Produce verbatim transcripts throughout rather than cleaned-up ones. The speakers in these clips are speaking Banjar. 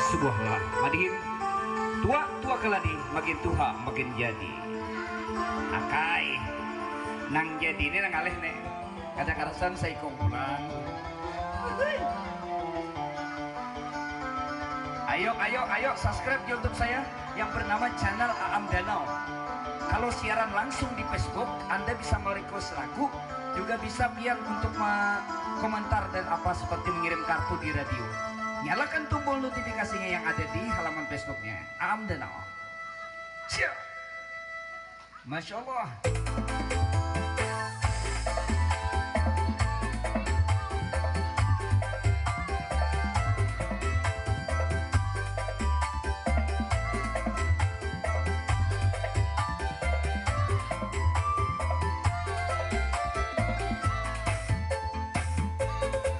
Subuh lah madihin tua, tua keladi, makin tuha makin jadi. Akai, nang jadi ini nang alih nih. Kada karasan saikung pulang. Ayo, ayo, ayo subscribe YouTube saya yang bernama channel Aam Danau. Kalau siaran langsung di Facebook, Anda bisa merequest lagu, juga bisa pian untuk komentar dan apa seperti mengirim kartu di radio. Nyalakan tombol notifikasinya yang ada di halaman Facebooknya. Aam Danau. Siap. Masya Allah.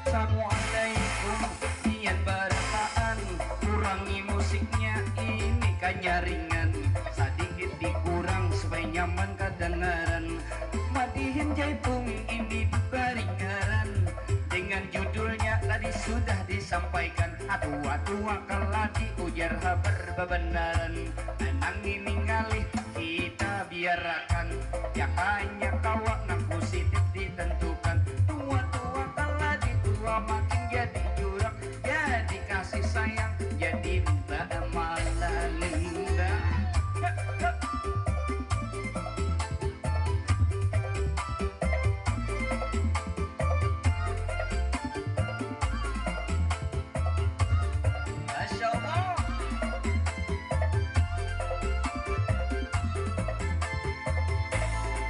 Samuan daiku nian barataan, kurangi musiknya ini kanyaringan, sadikit dikurang supaya nyaman kadangaran. Madihin jaipung ini dibari ngaran, dengan judulnya tadi sudah disampaikan. Atua-tua kaladi ujar habar babanaran, nang ini ngalih kita biarakan, jakanya kawa nang positif ditentukan. Tua-tua kaladi tua makin jadi jurang, jadi kasih sayang, jadi mbak malalinda. Masya Allah.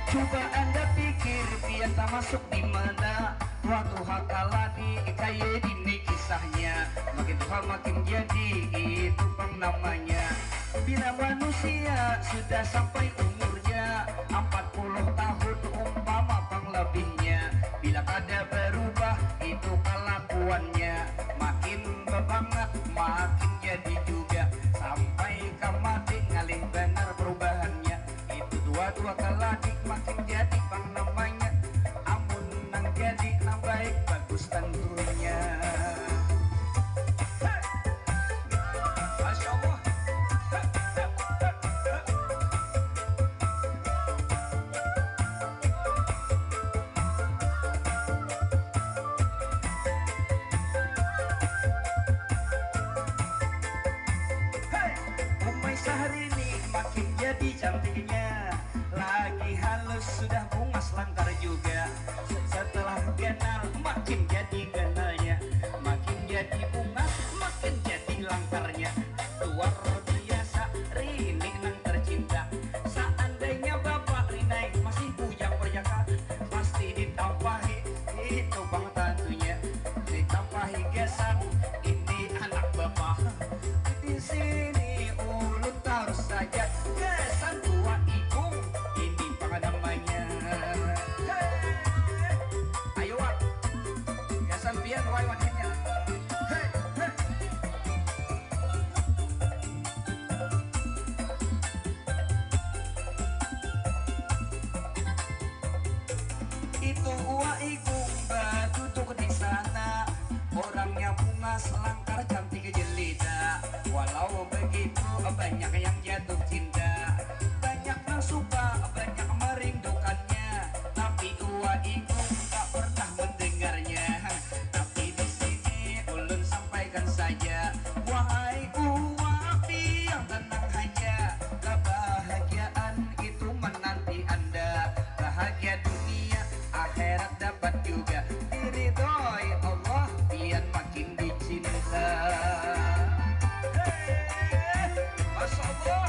Coba anda pikir, pian tamasuk di mana? Waktu hakala di kaya dini kisahnya, makin tuha makin jadi, itu pang namanya. Bila manusia sudah sampai umurnya empat puluh tahun umpama pang lebihnya, bila kada berubah itu kalakuannya, makin bebangat makin jadi juga, sampai ka mati ngalih banar perubahannya. Itu tua-tua kaladik makin jadi pang namanya. Amun nang jadi nang baik bagus tentunya. Hei! Masya Allah. Hei, hei, hei, hei. Hei, Umai Syahrini makin jadi cantiknya, lagi halus sudah bungas langkar juga. Setelah ganal makin jadi ganalnya, makin jadi bungas makin jadi langkarnya. Luar biasa, Rini nang tercinta. Seandainya Bapak Rinai masih bujang perjaka, pasti ditampahi itu pang tantunya. Ditampahi gasan ini anak Bapak. Di sini ulun tarus saja gasan tua ikung ini pang namanya. Hei. Ayo, Wak. Gasan pian, wai, waniannya. Hei, hei. Itu Uwa Igung baduduk di sana. Orangnya bungas, langkar, cantik jelita. Walau begitu, banyak yang jatuh cinta. Banyak nang suka, banyak merindukannya. Tapi Uwa Igung tak pernah mendengarnya. Tapi di sini ulun sampaikan saja, wahai uwa pian, tenang haja, kebahagiaan itu menanti Anda. Bahagia dunia, akhirat dapat juga. Diridhoi Allah, pian makin dicinta. Hei, Masya Allah.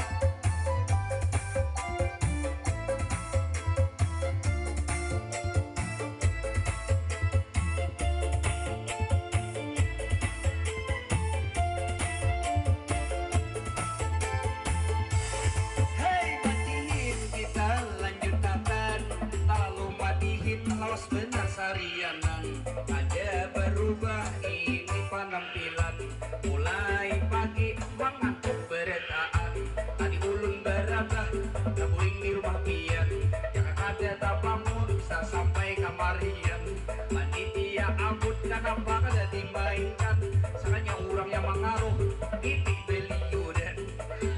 Hei, madihin kita lanjutakan, talalu madihin lawas benar sarianan. Kada berubah ini penampilan, mulai pagi mangantuk berataan. Tadi ulun barabah, babuing di rumah pian, jaka kada tabangun sasampai kamarian. Panitia abut kanapa kada dimainkan, sakanya urang Yang mangaruh titik beliau dan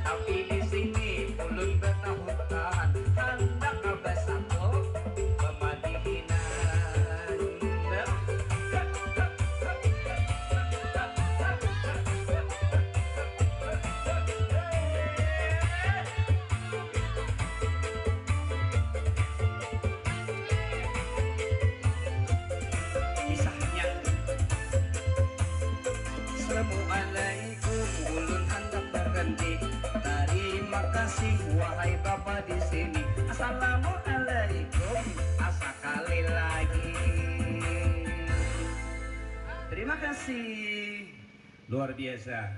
tapi di sini ulun batahutan handak ka basatu bamadihinan. Kisahnya. Assalamualaikum, ulun handak berhenti. Terima kasih wahai bapa di sini. Assalamualaikum, asakali lagi. Terima kasih. Luar biasa.